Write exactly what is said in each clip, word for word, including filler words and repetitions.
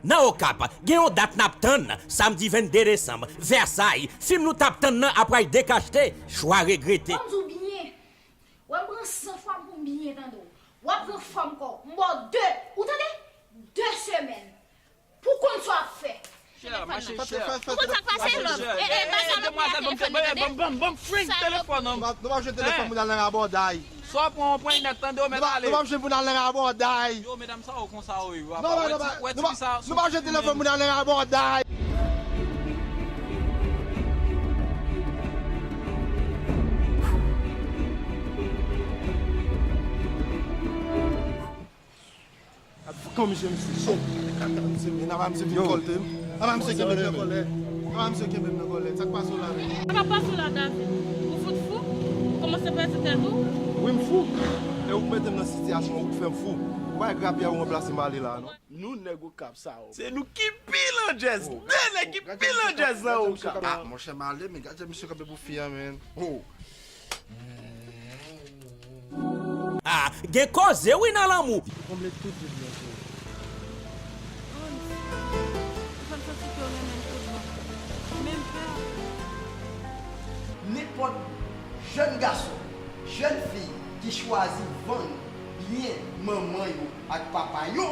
Nan Okap, gen yon dat n ap tann, samdi vennde desanm, Vèsay, fim nou t ap tann nan ap pral dekachte, chwa regrete. Ban m di w byen, wè m pran san fwa m pou m byen tande w. W ap pran fòm kò w, m ba w de, ou tande? De semèn. Pou w konn sa w ap fè. Chè, mache chè. Ou konn sa k pase, love? E, e, ba sa love nan telefòn nan, tande. Ban m, ban m, ban m free telefòn nan. Nou p ap jwenn telefòn moun al nan rabòday. Sa w pran yon ponyèt, tande, w mèt ale. Nou p ap jwenn moun al nan rabòday. Yo, medam sa yo konsa, wi. Non, non, non, nou p ap jwenn telefòn moun al nan rabòday. Gad foukan misye, misye cho. Gad misye, men apa misye fin kòlte m. Apa misye kenbe m nan kòlè. Apa misye kenbe m nan kòlè. Sa k pase w la menm? Sa k ap pase w la, David? Ou fout fou? Ou kòmanse pèdi tèt ou? Wi, m fou. E ou k mete m nan sitiyasyon, ou k fè m fou. Ou pa wè grapyè ou ranplase m ale la, non. Nou nèg Okap sa, o. Se nou ki pi landjèz. De nèg ki pi landjèz nan Okap. Ah, monchè, m ale, men gad jan misye kanpe pou fi an, menn. Oh. Ah, gen koze wi nan lanmou. Ou konble tout vid mwen, cheri. Ou fè m santi ke w renmen m tout bon. Menm pè. Nenpòt jèn gason, jèn fi ki chwazi vann byen manman yo ak papa yo,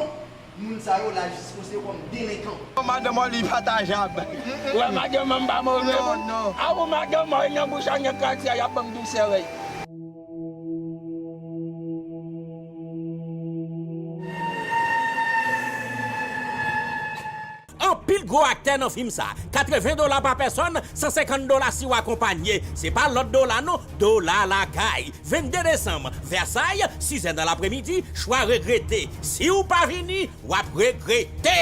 moun sa yo, lajistis konsidere kòm delenkan. Madanm Oli pa ta jab. Ou wè madanm an pa move. Non, non. A ou madanm Oli nan bouch an gen kratya, y ap ban m dousè, wè. Anpil gwo aktè nan fim sa. Katreven dola pa pèsòn, san senkant dola si w akonpanye. Se pa lòt dola non, dola lakay. Vennde desanm, Vèsay, sizè nan lapremidi, chwa regrete. Si w pa vini, w ap regrete.